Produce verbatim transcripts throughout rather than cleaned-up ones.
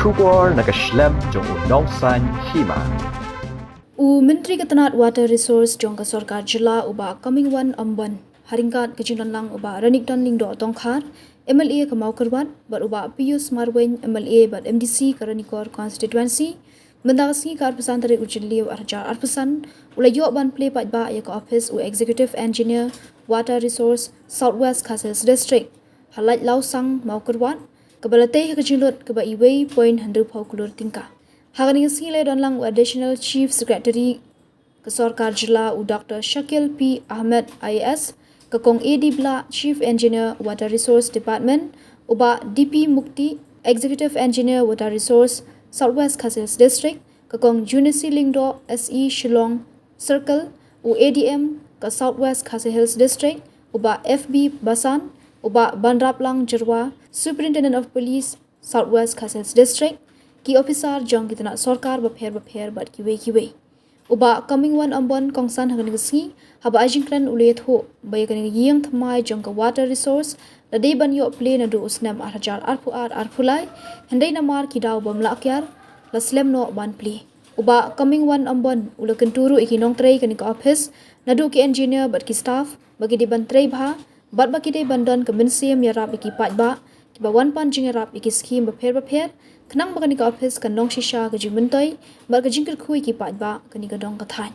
Khubor na ka shlem jong u Nongsaiñ Hima. U Myntri ka tnat Water Resource jong ka Sorkar Jylla u Bah Comingone Ymbon, ha ryngkat ka jingdonlang u Bah Renikton Lyngdoh Tongkhar, M L A ka Mawkyrwat, bad u Bah Pius Marwein, M L A bad M D C ka Ranikor Constituency, mynta ka sngi ka arphew san tarik u Jylliew arhajar arphew san, u la ïoh ban plie paidbah ïa ka ophis u Executive Engineer Water Resource South West Khasi Hills District ha Laitlawsang, Mawkyrwat, kaba la tei ha ka jinglut kaba iwei point hynriewphew klur tyngka. Ha kane ka sngi la ïadonlang u Additional Chief Secretary ka Sorkar Jylla u Doctor Shakil P Ahmed I A S, ka Kong A D Blah, Chief Engineer Water Resource Department, u Bah D P Mukti, Executive Engineer Water Resource South West Khasi Hills District, ka Kong Junicy Lyngdoh, S E Shillong Circle, u A D M ka South West Khasi Hills District, u Bah F B Basan, u Bah Banraplang Jyrwa, Superintendent of Police South West Khasi Hills District, ki ophisar jong ki tnat sorkar bapher bapher bad kiwei kiwei. U Bah Comingone Ymbon kongsan ha kane ka sngi, haba ai jingkren u la ïathuh ba ïa kane ka ïing thymmai jong ka Water Resource la dei ban ïoh plie naduh u snem arhajar arphew ar arphew lai, hynrei namar ki daw bym lah kiar, la slem noh ban plie. U Bah Comingone Ymbon u la kyntu ruh ïa ki nongtrei kane ka ophis, naduh ki engineer bad ki staff, ba ki dei ban trei bha, bad ba ki dei ban don ka mynsiem ïarap ïa ki paidbah kiba wan pan jingïarap ïa ki skhim bapher bapher, khnang ba kane ka ophis kan long shisha ka jingmyntoi bad ka jingkyrkhu ïa ki paidbah kane ka dong ka thaiñ.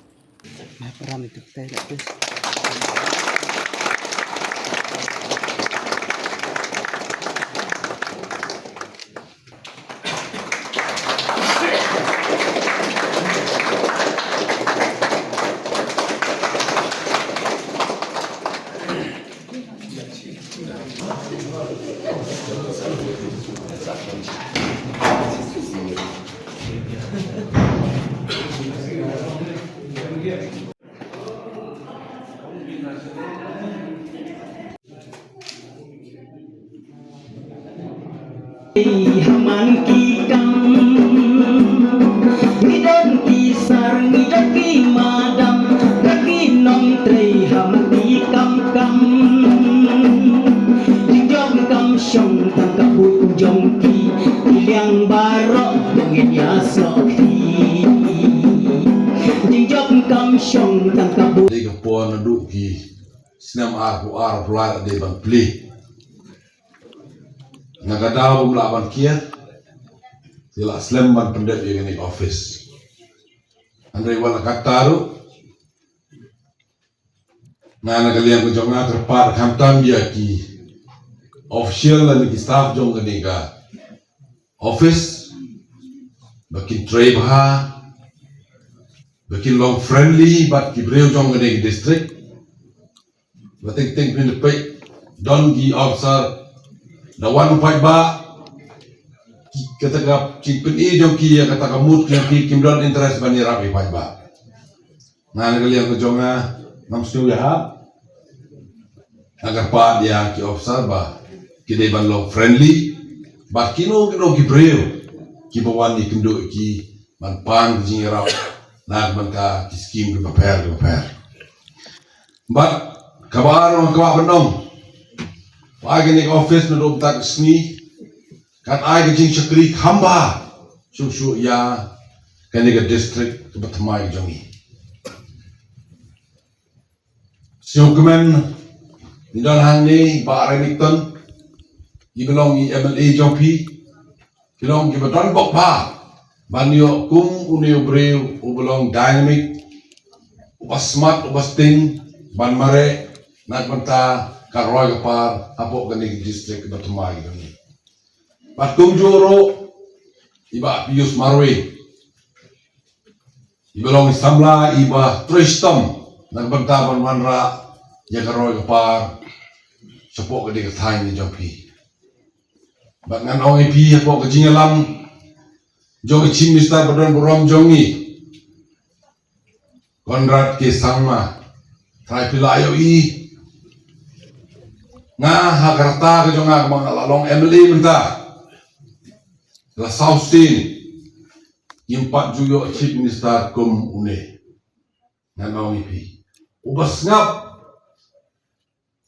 Ha man ki kam, ngi don ki sar, ngi don ki madam, don ki nongtrei ha man ki kam kam. Jingjop kam shong tang ka buit jong ki, ki liang baroh dang ïa soh ki. Jingjop kam shong tang ka buit. Dei ka por naduh ki snem arphew ar arphew lai la dei ban plie. Na ka daw bym lah ban kiar, te la slem ban pyndep ïa kane ka office. Hynrei wat la katta ruh, nga na ka liang ka jong nga kyrpad khamtam ïa ki official lane ki staff jong kane ka office ba kin trei bha, ba kin long friendly bad ki briew jong kane ka district. Ba teng teng phin peit don ki officer da wan paidbah, ki, kata ka jingpyni jong ki ïa kata ka mut jong ki, kim don interest ban ïarap ïa paidbah. Nga na ka liang ka jong nga ngam sngew ïahap. Nga kyrpad ïa ki officer ba ki dei ban long friendly bad kino kino ki briew kiba wan ïakynduh ïa ki ban pan ka jingïarap na ka bynta ki skim kiba pher kiba pher. Bad kaba ar nga kwah ban ong, ba ai kane ka office naduh mynta ka sngi kan ai ka jingshakri kham bha shuh shuh ïa kane ka district kaba thymmai ka jong ngi. Sngewkmen ngi don hangne i Bah Renikton, i ba long i M L A jong phi, ki long kiba don bok bha ban ïoh kum une u briew uba long dynamic, uba smat, uba sting ban mareh na ka bynta ka roi ka par hapoh kane ka district kaba thymmai ka jong ngi. Bad kumjuh ruh i Bah Pius Marwein, iba long i samla iba trei shitom na ka bynta ban wanrah ïa ka roi ka par shapoh ka dei ka thaiñ ka jong phi. Bad ngan ong ïa phi hapoh ka jingïalam jong i Chief Minister ba don burom jong ngi, Conrad K Sangma, trai phi la ïohi nga ha ka rta ka jong nga kaba nga la long M L A mynta la saw sien. Ngim pat ju ïoh Chief Minister kum une. Ngan ong ïa phi, uba sngap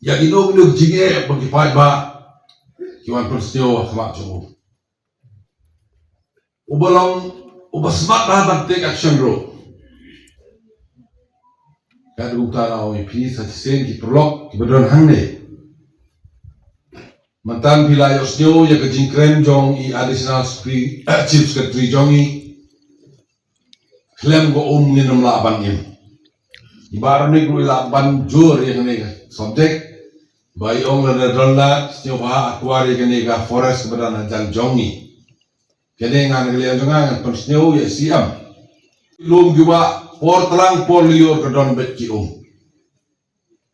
ïa kino kino ki jingeh ba ki paidbah ki wan pynsngew ha khmat jong u. uba long uba smat bha ban take action ruh. Ka dei kumta nga ong ïa phi sa shisien ki paralok kiba don hangne. Mynta phi la ïohsngew ïa ka jingkren jong i Additional Secretary, Chief Secretary jong i. Khlem ka um ngin ym lah ban im. I Bah Ronick ruh i lah ban jur ïa kane ka subject. Ba i ong lada don lad sngewbha acquire ïa kane ka forest kaba don hajan jong ngi. Kane nga na ka liang jong nga ngan pynsngew ïa i C M. Lum ki wah por tlang por lyiur ka don beit ki um.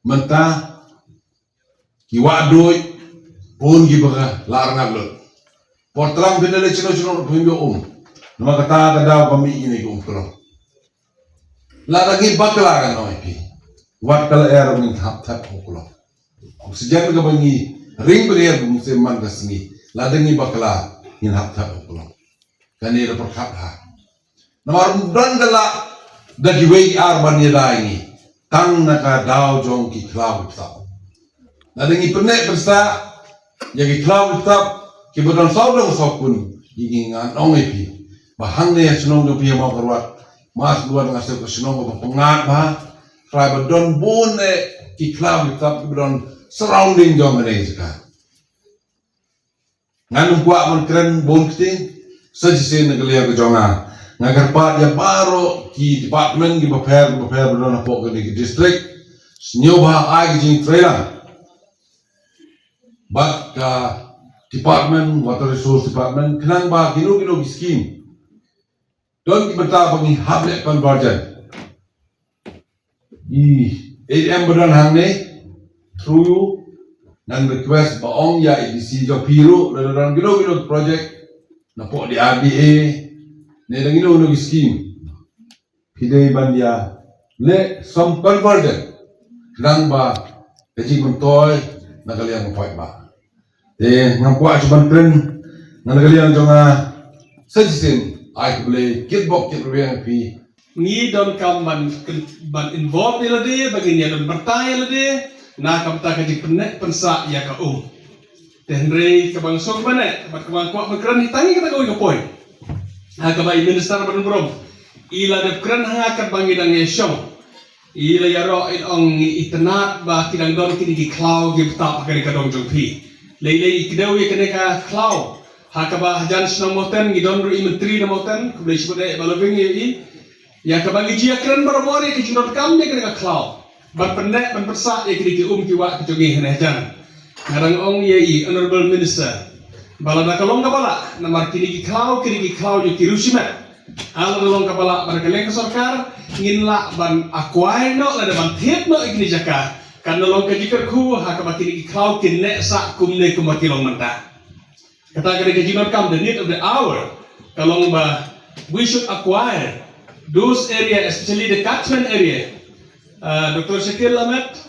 Mynta ki wah duh bun kiba la rngat lut. Por tlang phin da leit shano shano ruh phim ïoh um. Namar kata ka daw ka mih ïa kine ki um klong. Lada ngi bakla, ngan ong ïa phi, wat ka lyer ngin hap thep ha u klong. Oxygen kaba ngi ring bynriew bun sien man ka sngi, lada ngi bakla ngin hap thep ha u klong. Kane da pyrkhat ha. Namar ym don ka lah da kiwei ki ar ban ïada ïa ngi tang na ka daw jong ki khlaw ki btap. Lada ngi pynneh pynsah ïa ki khlaw ki btap kiba don saw dong saw kun, ïa ngi ngan ong ïa phi ba hangne ha shnong jong phi ha Mawkyrwat, Mawkyrwat nga sngewthuh ka shnong kaba pyngngad bha, trai ba don bun eh ki khlaw ki btap kiba don surrounding jong kane ka jaka. Ngan ym kwah ban kren bun kti, sa shisien na ka liang ka jong nga, nga kyrpad ïa baroh ki department kiba pher kiba pher ba don hapoh kane ka district, sngewbha ai ka jingtreilang bad ka department, Water Resource Department, khnang ba kino kino ki scheme don ki bynta ba ngi hap leh conversion. I A M ba don hangne, through you, ngan request ba ong ïa i D C jong phi ruh, lada don kino kino project napoh D R D A ne da kino kino ki scheme, phi dei ban ïa leh some conversion khnang ba ka jingmyntoi na ka liang ka paidbah. Te ngam kwah shuh ban kren, nga na ka liang jong nga sa shisien ai khublei kitbok kitrwiang ïa phi. Ngi donkam ban, ban involve ïa lade, ba ngin ïa don bynta ïa lade na ka bynta ka jingpynneh pynsah ïa ka um. Te hynrei kaba nga sngewbha ne kaba nga kwah ban kren hi tang ïa kata kawei ka point. Ha kaba i minister ba don burom i la dep kren ha nga katba ngi dang ïashong. I la ïaroh, i ong, i tnat ba ki dang don kine ki khlaw ki btap ha kane ka dong jong phi. Lei lei i kdew ïa kane ka khlaw ha kaba hajan shnong Mawten ngi don ruh i myntri na Mawten, khublei shibun eh ba la weng ïa i. Ïa kaba ngi ju ïakren barabor ïa ka jingdonkam ïa kane ka khlaw ban pynneh ban pynsah ïa kine ki um ki wah ki jong ngi hangne hajan. Nga dang ong ïa i Honourable Minister ba lada ka long kaba lah, namar kine ki khlaw, kine ki khlaw jong ki riewshimet. Lada long kaba lah bad ka liang ka sorkar ngin lah ban acquire noh lada ban thied noh ïa kine ki jaka. Kan long ka jingkyrkhu ha kaba kine ki khlaw kin neh sah kumne kumba ki long mynta. Kata ka dei ka jingdonkam, the need of the hour ka long ba we should acquire those area, especially the catchment area. Uh, Doctor Shakil Ahmed,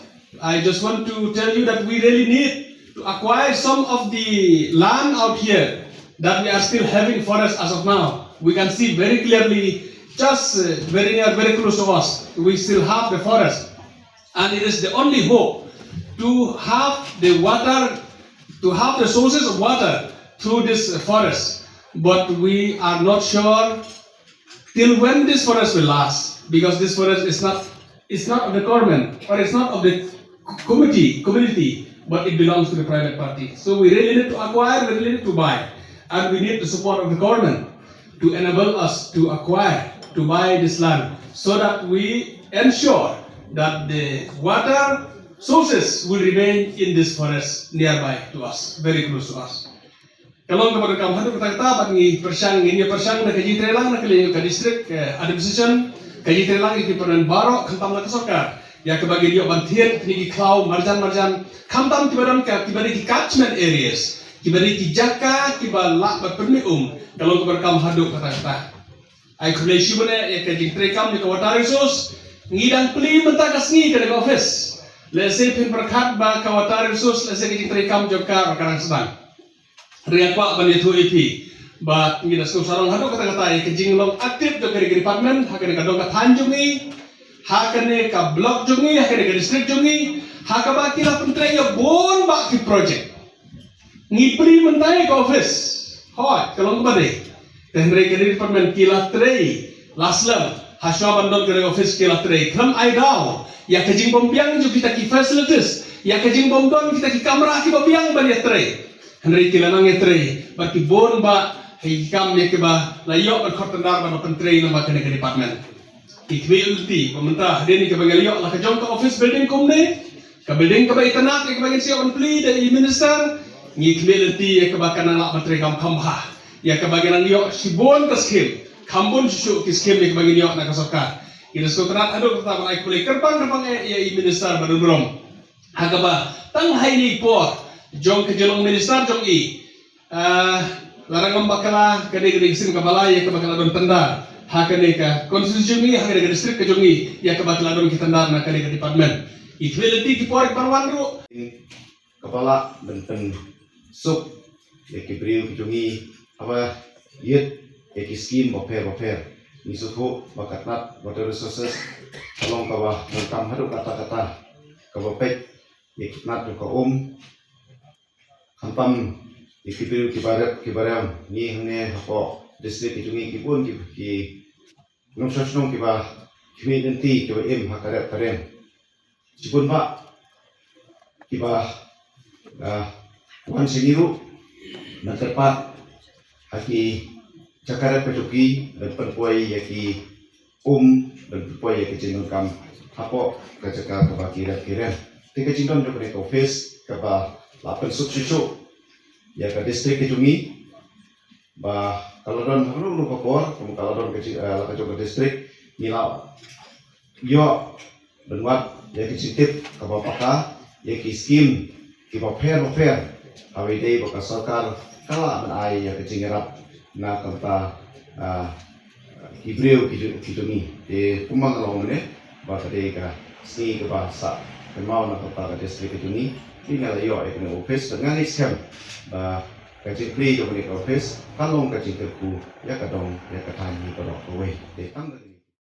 I just want to tell you that we really need to acquire some of the land out here that we are still having forest as of now. We can see very clearly, just, uh, very near, very close to us, we still have the forest. And it is the only hope to have the water, to have the sources of water through this forest. But we are not sure till when this forest will last, because this forest is not, it's not of the government, or it's not of the committee, community, but it belongs to the private party. So we really need to acquire, we really need to buy, and we need the support of the government to enable us to acquire, to buy this land, so that we ensure that the water sources will remain in this forest nearby to us, very close to us. Ka long kaba donkam haduh katta katta bad ngi pyrshang, ngin ïa pyrshang da ka jingtreilang na ka liang ka district, eh, administration, ka jingtreilang ïa ki department baroh khamtam na ka sorkar ïa kaba ngin ïoh ban thied kine ki khlaw marjan marjan, khamtam kiba don ka, kiba dei ki catchment areas, kiba dei ki jaka kiba lah ban pynmih um. Ka long kaba donkam haduh katta katta. Ai khublei shibun eh ïa ka jingtreikam jong ka Water Resource. Ngi dang plie mynta ka sngi ka dei ka office. Lehse phin pyrkhat ba ka Water Resource lehse ka jingtreikam jong ka ba ka dang sdang. Hynrei nga kwah ban ïathuh ïa phi ba ngi da sngewsarong haduh katta katta ïa ka jinglong active jong ka department ha kane ka dong ka thaiñ jong ngi, ha kane ka block jong ngi, ha kane ka district jong ngi, ha kaba ki la pyntrei ïa bun bah ki project. Ngi plie mynta ïa ka office. Hooid, ka long kaba dei. Te hynrei kane ka department ki la trei la slem, hashwa ban don kane ka office ki la trei. Khlem ai daw ïa ka jingbym biang jong kita ki facilities, ïa ka jingbym don kita ki kamra kiba biang ban ïa trei. Hynrei ki la nang ïa trei bad ki bun bah ha ki kam ïa kiba la ïoh ban khot tyndar ban pyntrei lyngba kane ka department. Ki khmih lynti ba mynta hadien kaba ngi la ïoh la ka jong ka office building kumne, ka building kaba itynnad ïa kaba ngin sa ïoh ban plie da i minister, ngi khmih lynti ïa kaba kan nang lah ban trei kam kham bha, ïa kaba ngi nang ïoh shibun ka skim, kham bun shuh shuh ki skim ïa kaba ngin ïoh na ka sorkar. Ngi da sngewtynnad haduh katta ban ai khublei kyrpang kyrpang eh ïa i minister ba don burom. Ha kaba tang ha ine i por jong ka jinglong minister jong i, ah, la dang ym bakla, kane ka dei ka sien kaba lai ïa kaba ka la don tyndar ha kane ka constituency jong i, ha kane ka district ka jong i, ïa kaba ka la don ki tyndar na kane ka department. I khmih lynti ki por kiban wan ruh, kaba lah ban pynsuk ïa ki briew ki jong i haba ïit ïa ki skim bapher bapher. Ngi sngewthuh ba ka tnat water resources ka long kaba donkam haduh katta katta, kaba peit ïa ki tnat jong ka um, khamtam ïa ki briew kiba rep kiba rem. Ngi hangne hapoh district ki jong ngi ki bun ki, ki nongshong shnong kiba khmih lynti kiba im ha ka rep ka rem. Shibun bah kiba, ah, wan sha ngi ruh ban kyrpad ha ki jaka rep ka jong ki, ban pynpoi ïa ki um, ban pynpoi ïa ki jingdonkam hapoh ka jaka kaba ki rep ki rem. Te ka jingdon jong kane ka office kaba la pynsuk shuh shuh ïa ka district ka jong ngi, ba ka la don ha kano kano ka por, kum ka la don ka jing, eh, la ka jong ka district, ngi la ïoh ban wad ïa ka jingtip kaba paka ïa ki skim kiba pher bapher, haba ïadei ba ka sorkar ka lah ban ai ïa ka jingïarap na ka bynta, ah, ki briew ki ju-, ki jong ngi. Te kumba nga la ong mynne ba ka dei ka sngi kaba sah kynmaw na ka bynta ka district ka jong ngi. Te nga la ïoh ïa kane ka office, te nga ngeit skhem ba ka jingplie jong kane ka office ka long ka jingkyrkhu ïa ka dong ïa ka thaiñ ïa ka doh kawei. Te tang ka